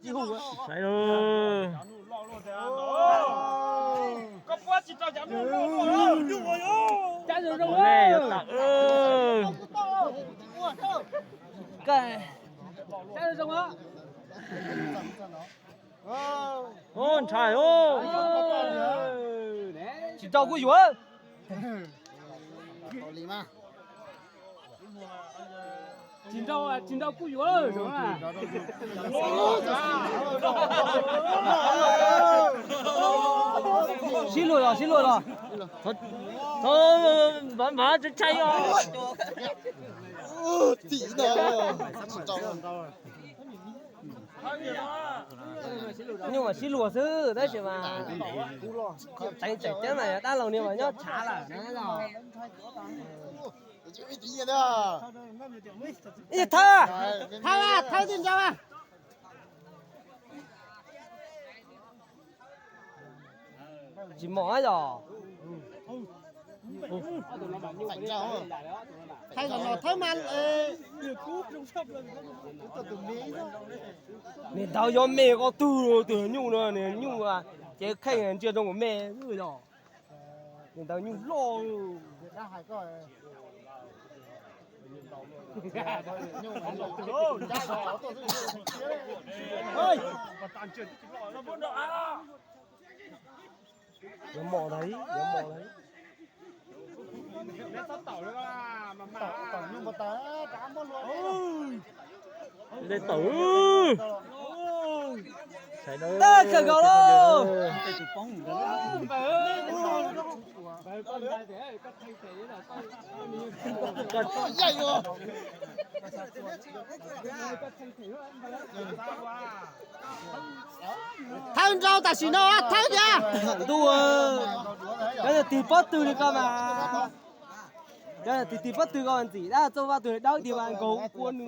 Ib hu, saib lawm. Yuav tawm. Ntshai os. Tsis nrau kuj yuav. Tsis nrau, tsis nrau kuj yuav. Sib luag los, sib luag los. Thov, thov, mav mav tsa tshai os. Nyuj mas sib luag xwb tab sis mas tseem tseem ceeb mas dab laug niag mas nyob tshav lawm na. Thawb, thawb, thawb tij nrau. Tsis mom yog. Thawb los no thawb mas. Niag ntawd yuav me koj tug tus nyuj no, niag nyuj ces kheej ntsia rau kuv me xwb yog. Niag ntawd nyuj loj. Yuav mos ntag, yuav mos ntag. Dej tawm. Tawm kawg nkaus lauj. Thawb nrau tam sim no thawb tiag. Ntuj, cov niag tig pob tw li ko mas, cov niag tig tig pob tw ko mas ntxim dab txoj vaj tus dawb dig mas nkaug kua nws.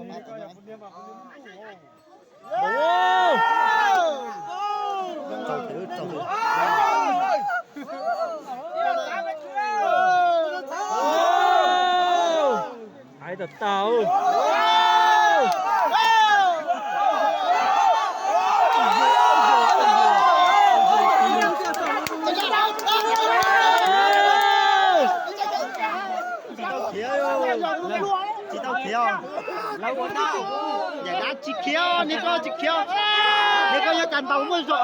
Hais tau tau. Khiav, tsis tau khiav. Yam dab tsis khiav, niag koj tsis khiav. Niag koj yuav cas ntaus muaj zog.